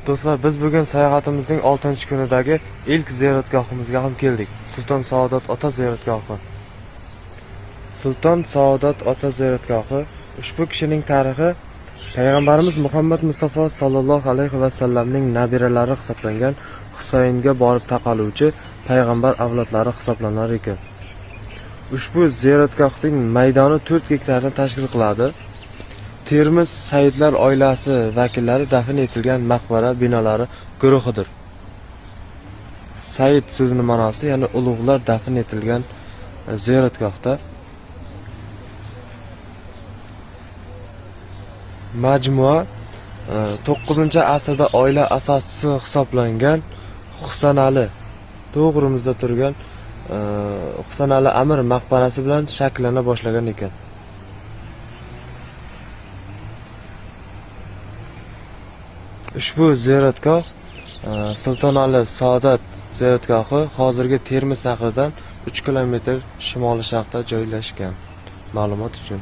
Do'stlar, biz bugun sayohatimizning 6-kunidagi ilk ziyoratgohimizga ham keldik. Sulton Saodat ota ziyoratgohi. Sulton Saodat ota ziyoratgohi ushbu kishining tarixi payg'ambarimiz Muhammad Mustafa sallallohu alayhi va sallamning nabiralari hisoblangan Husaynga borib taqaluvchi payg'ambar avlodlari hisoblanar ekan. Ushbu ziyoratgohning maydoni 4 gektarni tashkil qiladi. Termiz Saidlar oilasi vakillari dafn etilgan maqbara binolari guruhidir. Said so'zining ma'nosi, ya'ni ulug'lar dafn etilgan ziyoratgohda. Majmua 9-asrda oila asoschisi hisoblangan Husanali to'g'rimizda turgan Husanali Amir maqbarasi bilan shakllana boshlagan ekan. Ushbu ziyoratgoh Sultonali Saodat ziyoratgohi hozirgi Termiz shahridan 3 kilometr shimoli sharqda joylashgan. Ma'lumot uchun.